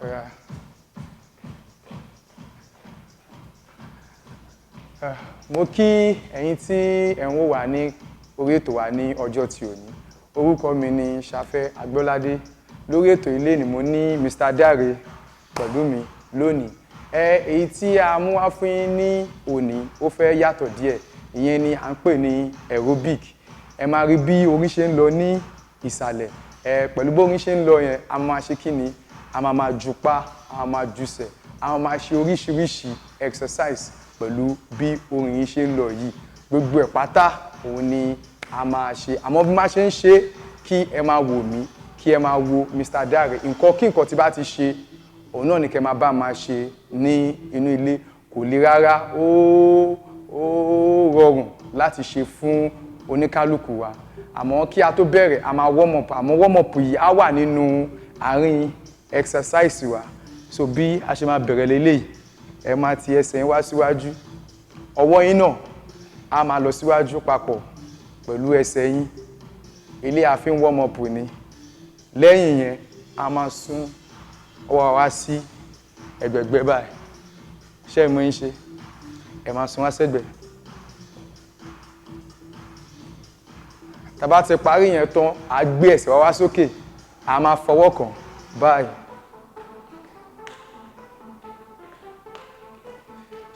Yeah. Mo kí ẹ̀yin tí ẹ̀ ń wò wá ní orí ètò wa ní ọjọ́ tí òní. Orúkọ mi ni Ṣafẹ́ Agbọ́ládé. Lórí ètò ilé ni mo ní Mr. Dare pẹ̀lú mi lónìí. Èyí tí a mú wá fún yín ní òní, ó fẹ́ yàtọ̀ díẹ̀. Ìyẹn ni à ń pè ní aerobic. Ẹ máa rí bí orin ṣe ń lọ ní ìsàlẹ̀. Pẹ̀lú bí orin ṣe ń lọ yẹn, a máa ṣe kí ni? A máa máa jupá, a máa jùsẹ̀, a máa ṣe oríṣiríṣi exercise pẹ̀lú bí orin yìí ṣe ń lọ yìí. Gbogbo ẹ̀ pátá òun ni a máa ṣe. Àmọ́ bí má ṣe ń ṣe, kí ẹ máa wò mí, kí ẹ máa wo Mr. Dare. Nǹkan kí nǹkan tí bá ti ṣe, òun náà ni kẹ́ máa bá máa ṣe ní inú ilé. Kò le rárá, ó rọrùn láti ṣe fún oníkálukú wa. Àmọ́ kí a tó bẹ̀rẹ̀, a máa warm up. Àmọ́ warm up yìí á wà nínú àárín exercise wa. So bí a ṣe máa bẹ̀rẹ̀ leléyìí, ẹ máa ti ẹsẹ̀ yín wá síwájú. Ọwọ́ yín náà á máa lọ síwájú papọ̀ pẹ̀lú ẹsẹ̀ yín. Eléyìí a fi ń warm up ni. Lẹ́yìn yẹn, a máa sún ọwọ́ wa sí ẹ̀gbẹ̀gbẹ́ báyìí. Ṣé ẹ mọ̀ ń ṣe? Ẹ máa sún wá sẹ́gbẹ̀ẹ́. Tá bá ti parí yẹn tán, a gbé ẹsẹ̀ wa wá sókè, a máa fọwọ́ kàn báyìí.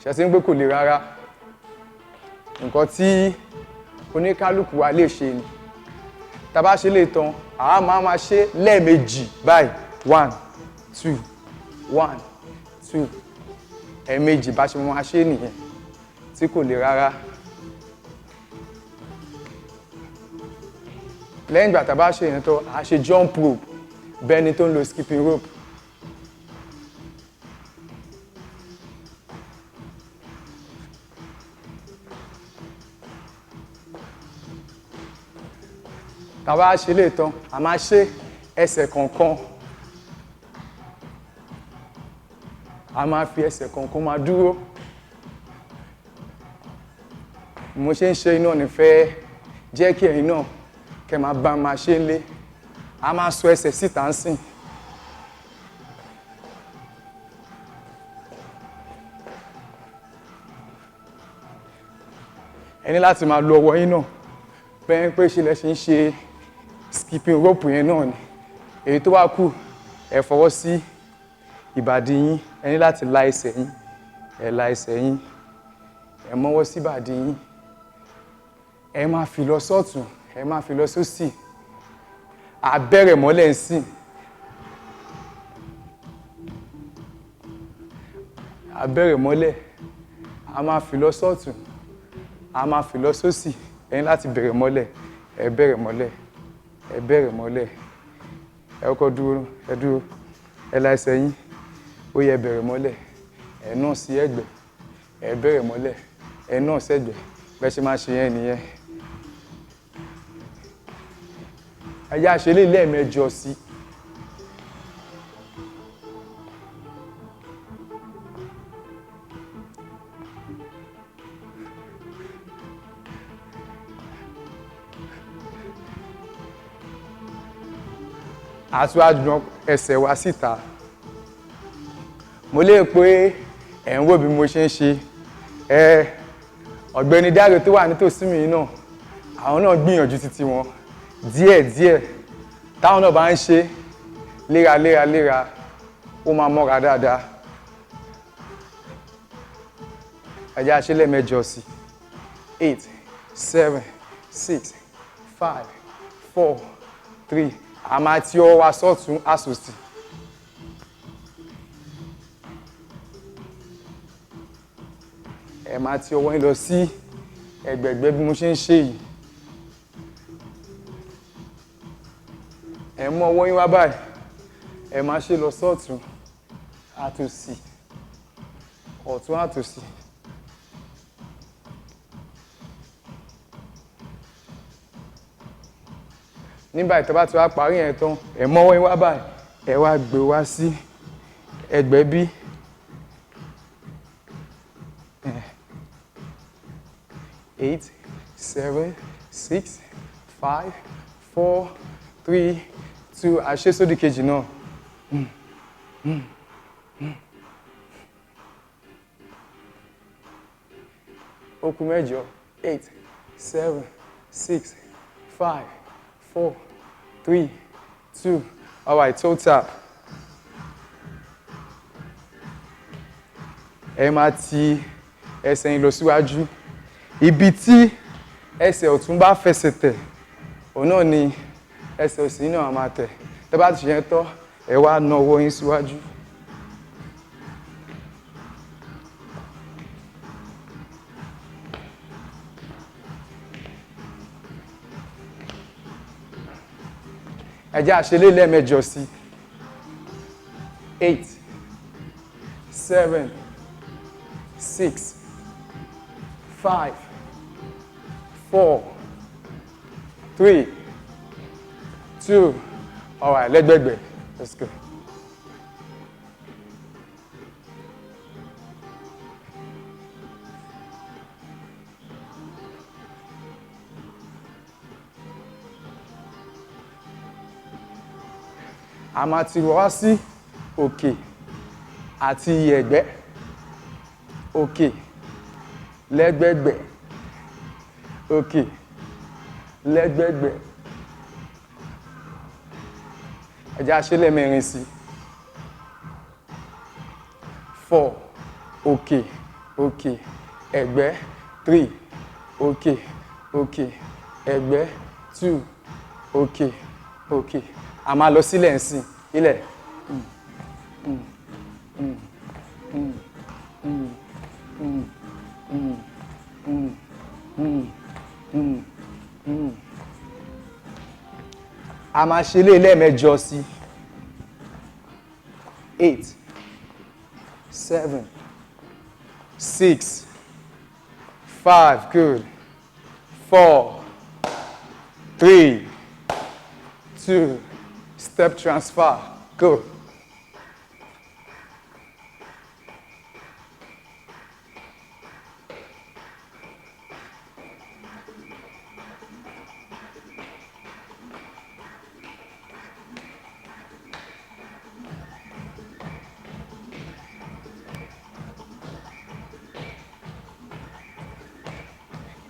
Ṣé tí ń pé kò le rárá? Nǹkan tí oníkálukú wa lè ṣe ni. Tá bá ṣe lè tán, a máa máa ṣe lẹ́ẹ̀mejì báyìí. 1, 2, 1, 2. Ẹ̀ẹ̀mejì bá ṣe máa ṣe nìyẹn tí kò le rárá. Lẹ́yìn ìgbà tá bá ṣe yẹn tán, a ṣe jump rope bẹ́ẹ̀ ni tó ń lo skipping rope. Tá bá ṣe lè tán, a máa ṣe ẹsẹ̀ kọ̀ọ̀kan. A máa fi ẹsẹ̀ kọ̀ọ̀kan máa dúró. Mo ṣe ń ṣe iná ní fẹ́ jẹ́ kí ẹ̀yin náà kẹ́ máa bá máa ṣe ń lé. A máa sọ ẹsẹ̀ síta ń sìn. Ẹ ní láti máa lo ọwọ́ yín náà. Bẹ́ẹ̀ pé ṣe lẹ ṣe ń ṣe skipping rope yẹn náà ni. Èyí tó bá kù, ẹ fọwọ́ sí ìbàdí yín. Ẹ ní láti la ẹsẹ̀ yín. Ẹ la ẹsẹ̀ yín. Ẹ mọ́wọ́ sí ìbàdí yín. Ẹ máa fi lọ sọ́tùn, ẹ máa fi lọ sósì. A bẹ̀rẹ̀ mọ́lẹ̀ ń sìn. A bẹ̀rẹ̀ mọ́lẹ̀. A máa fi lọ sọ́tùn, a máa fi lọ sósì. Ẹ ní láti bẹ̀rẹ̀ mọ́lẹ̀. Ẹ bẹ̀rẹ̀ mọ́lẹ̀. Ẹ bẹ̀rẹ̀ mọ́lẹ̀. Ẹ kọ́kọ́ dúró, ẹ dúró. Ẹ la ẹsẹ̀ yín. Ó yẹ bẹ̀rẹ̀ mọ́lẹ̀. Ẹ nà sí ẹ̀gbẹ́. Ẹ bẹ̀rẹ̀ mọ́lẹ̀. Ẹ nà sẹ́gbẹ̀. Bẹ́ẹ̀ ṣe máa ṣe yẹn nìyẹn. Ẹ yá ṣe eléyìí lẹ́ẹ̀mẹjọ sí. A tún wá gbọ́n ẹsẹ̀ wa síta. Mo lérò pé ẹ̀ ń wò bí mo ṣe ń ṣe. Ọ̀gbẹ́ni Dare tó wà nítòsí mi náà, àwọn náà gbìyànjú títí wọn díẹ̀ díẹ̀. Táwọn náà bá ń ṣe léra léra léra, ó máa mọ́ra dáadáa. Ẹ jẹ́ á ṣe lẹ́ẹ̀mẹjọ sí. 8, 7, 6, 5, 4, 3. A máa ti ọwọ́ wa sọ́tún àsòsì. Ẹ máa ti ọwọ́ yín lọ sí ẹ̀gbẹ̀gbẹ́ bí mo ṣe ń ṣe yìí. Ẹ mú ọwọ́ yín wá báyìí. Ẹ máa ṣe lọ sọ́tún àtòsì, ọ̀tún àtòsì. Ní báyìí, tí a bá ti wá parí yẹn tán, ẹ mú ọwọ́ yín wá báyìí. Ẹ wá gbé wá sí ẹ̀gbẹ́ bí. 8, 7, 6, 5, 4, 3, 2. A ṣe sódì kejì náà. Ó kù mẹ́jọ. 8, 7, 6, 5, 4, 3, 2. All right, toe tap. Ẹ máa ti ẹsẹ̀ yín lọ síwájú. Ibi tí ẹsẹ̀ ọ̀tún bá fẹsẹ̀ tẹ̀, òun náà ni ẹsẹ̀ òsì náà máa tẹ̀. Tẹ́ bá ti ṣe yẹn tán, ẹ wá na ọwọ́ yín síwájú. Ẹ jẹ́ á ṣe eléyìí lẹ́ẹ̀mẹ́jọ sí. 8, 7, 6, 5, 4, 3, 2. All right, lẹ́gbẹ̀gbẹ̀. Let's go. A máa ti wá sí òkè àti ẹ̀gbẹ́, òkè, lẹ́gbẹ̀gbẹ̀, òkè, lẹ́gbẹ̀gbẹ̀. Ẹ jẹ́ á ṣe lẹ́ẹ̀mẹrin sí. 4, òkè, òkè, ẹ̀gbẹ́. 3, òkè, òkè, ẹ̀gbẹ́. 2, òkè, òkè. A máa lọ sílẹ̀ ń sìn, ilẹ̀. A máa ṣe eléyìí lẹ́ẹ̀mẹjọ sí. 8, 7, 6, 5, good. 4, 3, 2, step transfer, go.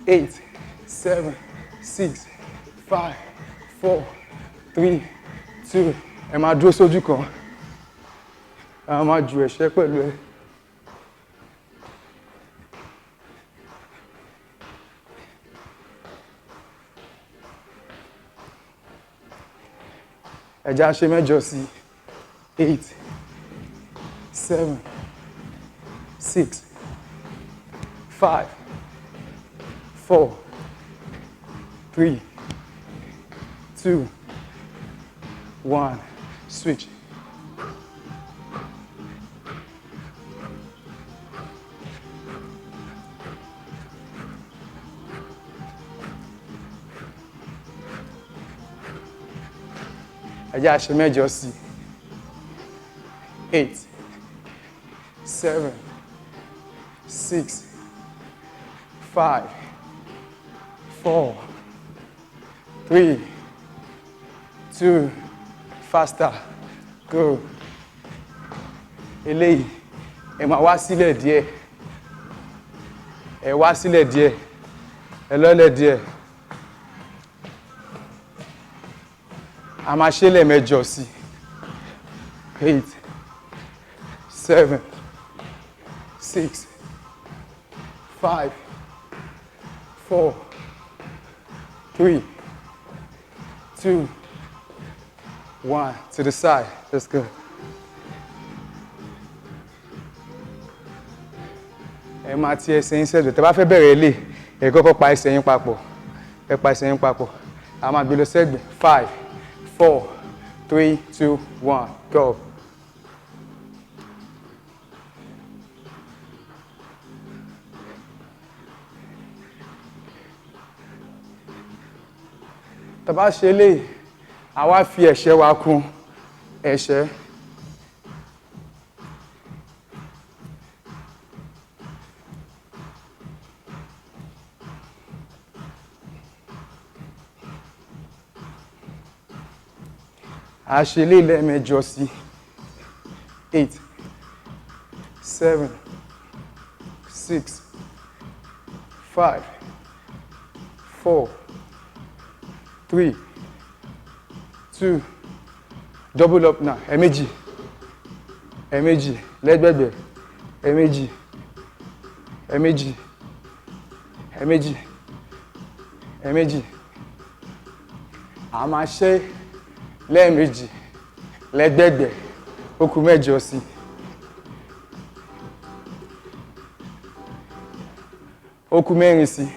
8, 7, 6, 5, 4, 3, 2. Ẹ máa dúró sójú kan. Ẹ máa ju ẹ̀ṣẹ́ pẹ̀lú ẹ. Ẹ jẹ́ á ṣe mẹ́jọ sí. 8, 7, 6, 5, 4, 3, 2, 1. Switch. Ẹ jẹ́ á ṣe mẹ́jọ sí. 8, 7, 6, 5, 4, 3, 2, faster, go. Eléyìí, ẹ máa wá sílẹ̀ díẹ̀. Ẹ wá sílẹ̀ díẹ̀. Ẹ lọ́lẹ̀ díẹ̀. A máa ṣe lẹ́ẹ̀mẹjọ sí. 8, 7, 6, 5, 4, 3, 2, 1. To the side. Let's go. Ẹ máa ti ẹsẹ̀ yín sẹ́gbẹ̀ẹ́. Tẹ́ bá fẹ́ bẹ̀rẹ̀ eléyìí, ẹ kọ́kọ́ pa ẹsẹ̀ yín papọ̀. Ẹ pa ẹsẹ̀ yín papọ̀. A máa gbé lọ sẹ́gbẹ̀ẹ́. 5, 4, 3, 2, 1, go. Tá bá ṣe eléyìí, a wá fi ẹ̀ṣẹ́ wa kún ẹ̀ṣẹ́. A ṣe eléyìí lẹ́ẹ̀mẹjọ sí. 8, 7, 6, 5, 4, 3, 2, double up now. Ẹ̀ẹ̀mejì, ẹ̀ẹ̀mejì lẹ́gbẹ̀gbẹ̀, ẹ̀ẹ̀mejì, ẹ̀ẹ̀mejì, ẹ̀ẹ̀mejì, ẹ̀ẹ̀mejì. A máa ṣe lẹ́ẹ̀mejì lẹ́gbẹ̀gbẹ̀, ó kù 8 sí. Ó kù 4 sí.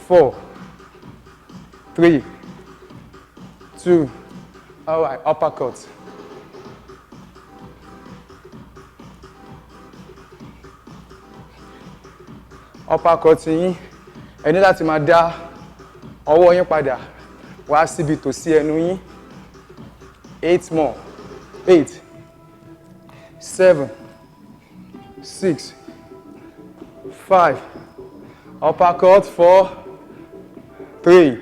4, 3, 2, all right, uppercut. Uppercut yín, ẹ ní láti máa dá ọwọ́ yín padà wá síbi tòsí ẹnu yín. 8 more. 8, 7, 6, 5, uppercut, 4, 3,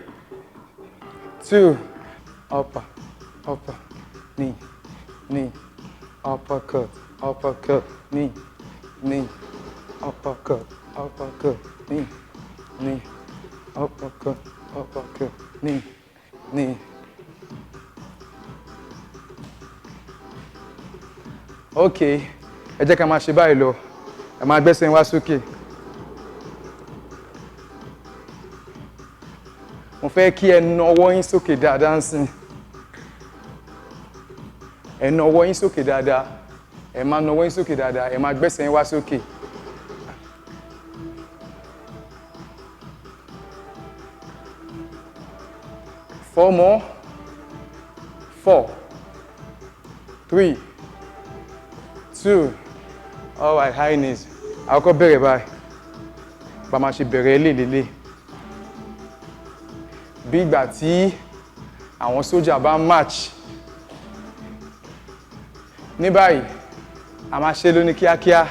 2, upper, upper, knee, knee, uppercut, uppercut, knee, knee, uppercut, uppercut, knee, knee, uppercut, uppercut, knee, knee. Okay, ẹ jẹ́ ká máa ṣe báyìí lọ. Ẹ máa gbẹ́sẹ̀ wá sókè. Mo fẹ́ kí ẹ na ọwọ́ yín sókè dáadáa ńsìn. Ẹ na ọwọ́ yín sókè dáadáa. Ẹ máa na ọwọ́ yín sókè dáadáa. Ẹ máa gbẹ́sẹ̀ yín wá sókè. 4 more. 4, 3, 2. All right, high knees. Àkọ́kọ́ bẹ̀rẹ̀ báyìí. Bá máa ṣe bẹ̀rẹ̀ lélele. Bí ìgbà tí àwọn sójà bá march. Ní báyìí, a máa ṣe lóní kíákíá.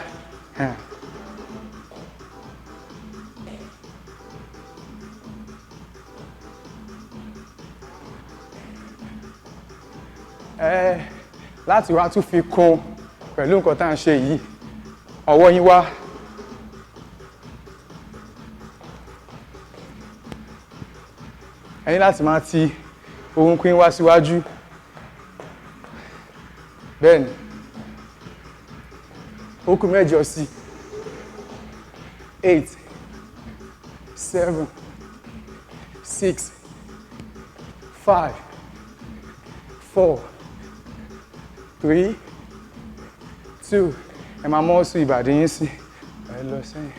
Láti wá tún fi kún pẹ̀lú nǹkan tá à ń ṣe yìí, ọwọ́ yín wá. Ẹ ní láti máa ti orúnkún yín wá síwájú. Bẹ́ẹ̀ni, ó kù 8 sí. 8, 7, 6, 5, 4, 3, 2. Ẹ máa mọ́ sí ìbàdí yín sí. Ẹ lọ sẹ́yìn.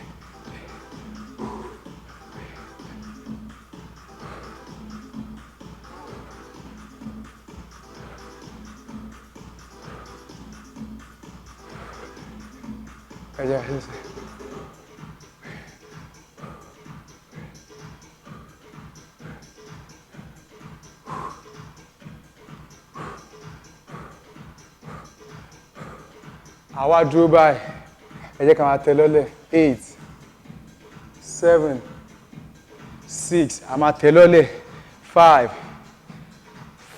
Ẹ jẹ́ àṣìṣe. Àwa dúró báyìí. Ẹ jẹ́ ká máa tẹ lọ́lẹ̀. 8, 7, 6. A máa tẹ lọ́lẹ̀. 5,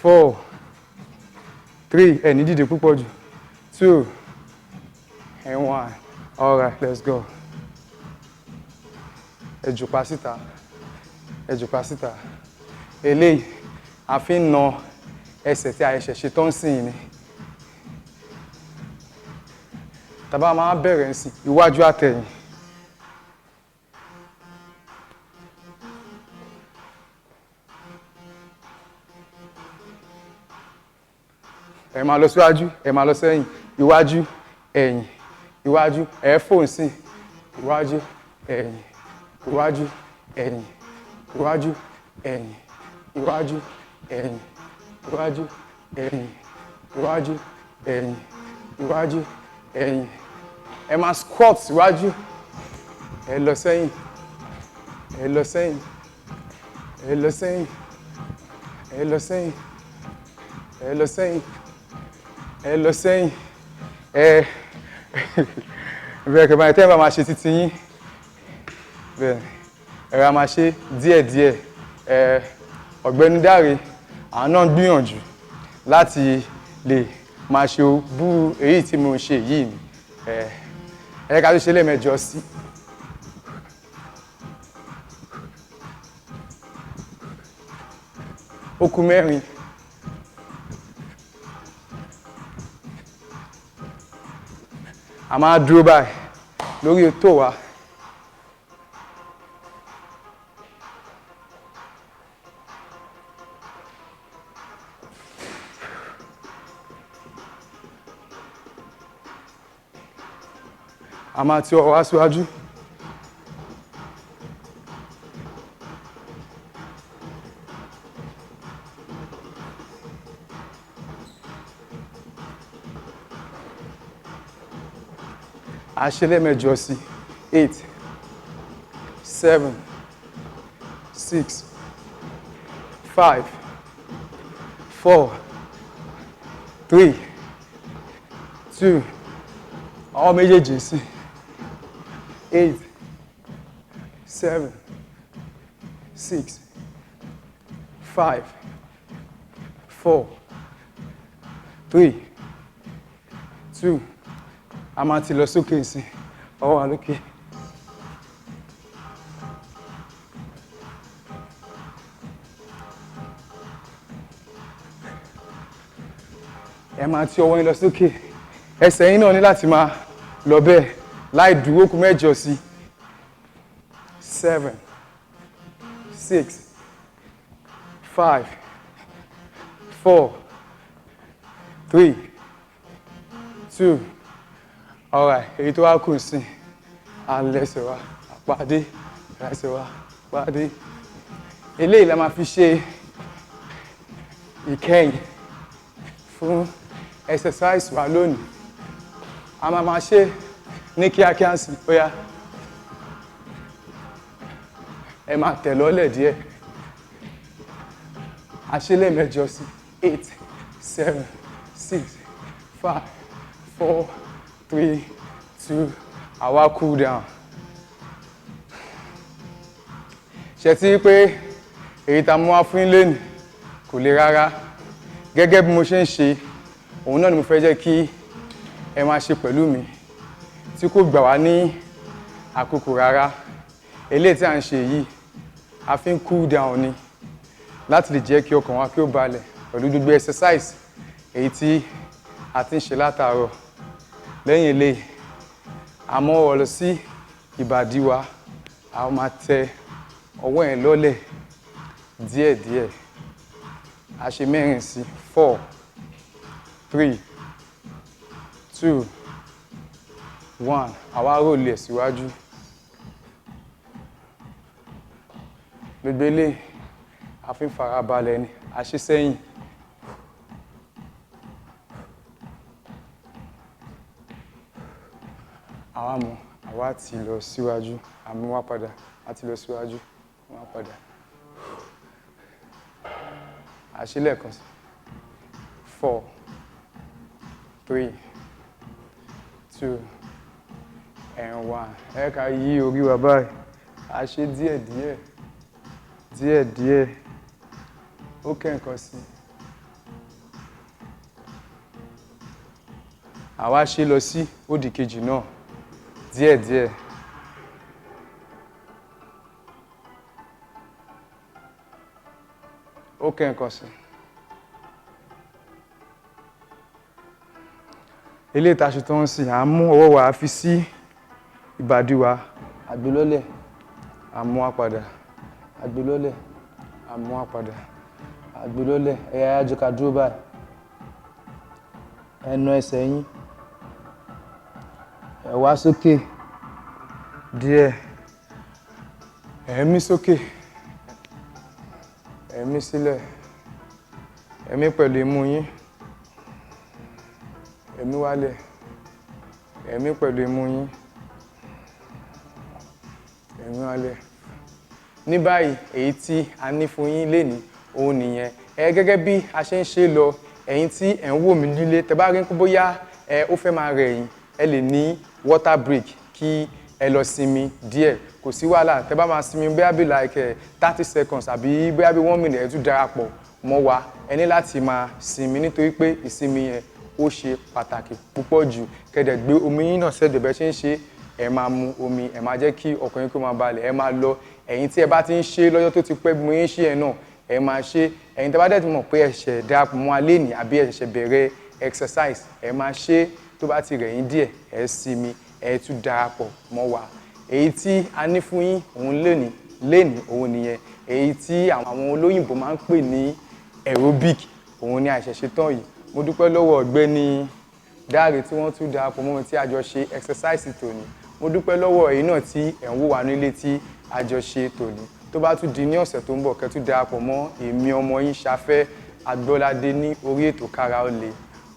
4, 3. Ẹ ní dìde púpọ̀ jù. 2, and 1. All right, let's go. Ẹ jùpá síta. Ẹ jùpá síta. Eléyìí, a fi ń na ẹsẹ̀ tí a ṣẹ̀ṣẹ̀ ṣe tán sí ni. Tá bá máa bẹ̀rẹ̀ sí iwájú àtẹ̀yìn. Ẹ máa lọ síwájú, ẹ máa lọ sẹ́yìn, iwájú, ẹ̀yìn, iwájú, ẹ fò sí, iwájú, ẹ̀yìn, iwájú, ẹ̀yìn, iwájú, ẹ̀yìn, iwájú, ẹ̀yìn, iwájú, ẹ̀yìn, iwájú, ẹ̀yìn, iwájú, ẹ̀yìn. Ẹ máa squat síwájú, ẹ lọ sẹ́yìn, ẹ lọ sẹ́yìn, ẹ lọ sẹ́yìn, ẹ lọ sẹ́yìn, ẹ lọ sẹ́yìn, ẹ lọ sẹ́yìn. Ẹ bẹ́ẹ̀ kẹ́ báyìí tẹ́ ẹ bá máa ṣe títí yín, bẹ́ẹ̀ ẹ ra máa ṣe díẹ̀díẹ̀. Ẹ Ọ̀gbẹ́ni Dáre, àwọn náà ń gbìyànjú láti lè máa ṣe bú èyí tí mo ń ṣe yìí ni. Ẹ ẹ ká tó ṣe lẹ́ẹ̀mẹjọ sí. Ó kù 4. A máa dúró báyìí lórí ètò wa. A máa ti ọwọ́ wá síwájú. A ṣe lẹ́ẹ̀mẹjọ sí. 8, 7, 6, 5, 4, 3, 2, àwọn méjèèjì sí. 8, 7, 6, 5, 4, 3, 2. A máa ti lọ sókè sí, ọwọ́ wa lókè. Ẹ máa ti ọwọ́ yín lọ sókè. Ẹsẹ̀ yín náà ní láti máa lọ bẹ́ẹ̀ láì dúró. Kù 8 sí. 7, 6, 5, 4, 3, 2. Alright, èyí tó wá kù sí, alẹ́sẹ̀ wa pàdé, ẹsẹ̀ wa pàdé. Eléyìí la máa fi ṣe ìkẹyìn fún exercise wa lónìí. A máa máa ṣe ní kíákíá sí. Ó yá, ẹ máa tẹ̀ lọ́lẹ̀ díẹ̀. A ṣe lẹ́ẹ̀mẹjọ sí. 8, 7, 6, 5, 4, 3, 2. Àwa cool down. Ṣe tí pé èyí tá mú wá fún yín lénìí kò le rárá. Gẹ́gẹ́ bí mo ṣe ń ṣe, òun náà ni mo fẹ́ jẹ́ kí ẹ máa ṣe pẹ̀lú mi, tí kò gbà wá ní àkókò rárá. Eléyìí tí à ń ṣe yìí, a fi ń cool down ni, láti lè jẹ́ kí ọkàn wa kí ó balẹ̀ pẹ̀lú gbogbo exercise èyí tí a ti ń ṣe látàárọ̀. Lẹ́yìn eléyìí, a mọ́ ọ lọ sí ìbàdí wa, a máa tẹ ọwọ́ yẹn lọ́lẹ̀ díẹ̀díẹ̀. A ṣe 4 sí. 4, 3, 2, 1. Àwa roll ẹ̀ síwájú. Gbogbo eléyìí a fi ń farabalẹ̀ ni. A ṣe sẹ́yìn. Àwa mú, àwa ti lọ síwájú, a mú wá padà, a ti lọ síwájú, wá padà. A ṣe lẹ́ẹ̀kan sí. 4, 3, 2, and 1. Ẹ ká yí orí wa báyìí. A ṣe díẹ̀díẹ̀, díẹ̀díẹ̀. Ó kẹ́ nǹkan sí. Àwa ṣe lọ sí òdì kejì náà díẹ̀díẹ̀. Ó kẹ́ nǹkan sí. Eléyìí tá a ṣe tó ń sìn, à ń mú ọwọ́ wa fi sí ìbàdí wa, àgbélọ́lẹ̀, à ń mú wa padà, àgbélọ́lẹ̀, à ń mú wa padà, àgbélọ́lẹ̀. Ẹ̀yà ajé ká dúró báyìí. Ẹ na ẹsẹ̀ yín, ẹ wá sókè díẹ̀, ẹ mí sókè, ẹ mí sílẹ̀, ẹ mí pẹ̀lú imú yín, ẹ mí wálẹ̀, ẹ mí pẹ̀lú imú yín, ẹ mí wálẹ̀. Ní báyìí, èyí tí a ní fún yín lénìí òun nìyẹn. Ẹ gẹ́gẹ́ bí a ṣe ń ṣe lọ, ẹ̀yin tí ẹ̀ ń wò mí nílé, tẹ́ bá rí pé bóyá ẹ ó fẹ́ máa rẹ̀ yín, ẹ lè ní water break kí ẹ lọ sinmi díẹ̀. Kò sí wàhálà. Tẹ́ bá máa sinmi bóyá bí like 30 seconds àbí bóyá bí 1 minute, ẹ tún darapọ̀ mọ́ wa. Ẹ ní láti máa sinmi nítorí pé ìsinmi yẹn Ó ṣe pàtàkì púpọ̀ jù. Kẹ́ dẹ̀ gbé omi yín náà sẹ́gbẹ̀ẹ́. Bẹ́ẹ̀ ṣe ń ṣe, ẹ máa mu omi, ẹ máa jẹ́ kí ọkàn yín kó máa balẹ̀, ẹ máa lọ. Ẹ̀yin tí ẹ bá ti ń ṣe lọ́jọ́ tó ti pẹ́, bí mo yín ṣe ẹ̀ náà, ẹ máa ṣe. Ẹ̀yin tí a bá dẹ̀ ti mọ̀ pé ẹ ṣẹ̀ darapọ̀ mọ́ alẹ́ ní àbí ẹ ṣẹ̀ṣẹ̀ bẹ̀rẹ̀ exercise, ẹ máa ṣe. Tó bá ti rẹ̀ yín díẹ̀, ẹ sinmi, ẹ tún darapọ̀ mọ́ wa. Èyí tí a ní fún yín òun lénìí lénìí òun nìyẹn. Èyí tí àwọn olóyìnbó máa ń pè ní aerobic, òun ni àṣẹ̀ṣe tán yìí. Mo dúpẹ́ lọ́wọ́ ọ̀gbẹ́ni Dáre tí wọ́n tún darapọ̀ mọ́ mi tí a jọ ṣe exercise tòní. Mo dúpẹ́ lọ́wọ́ ẹ̀yin náà tí ẹ̀ ń wò wá nílé tí a jọ ṣe tòní. Tó bá tún di ní ọ̀sẹ̀ tó ń bọ̀, kẹ́ tún darapọ̀ mọ́ èmi ọmọ yín, Ṣafẹ́ Agbọ́ládé, ní orí ètò Kára Ó Le.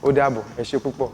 Ó dàbọ̀, ẹ ṣé púpọ̀.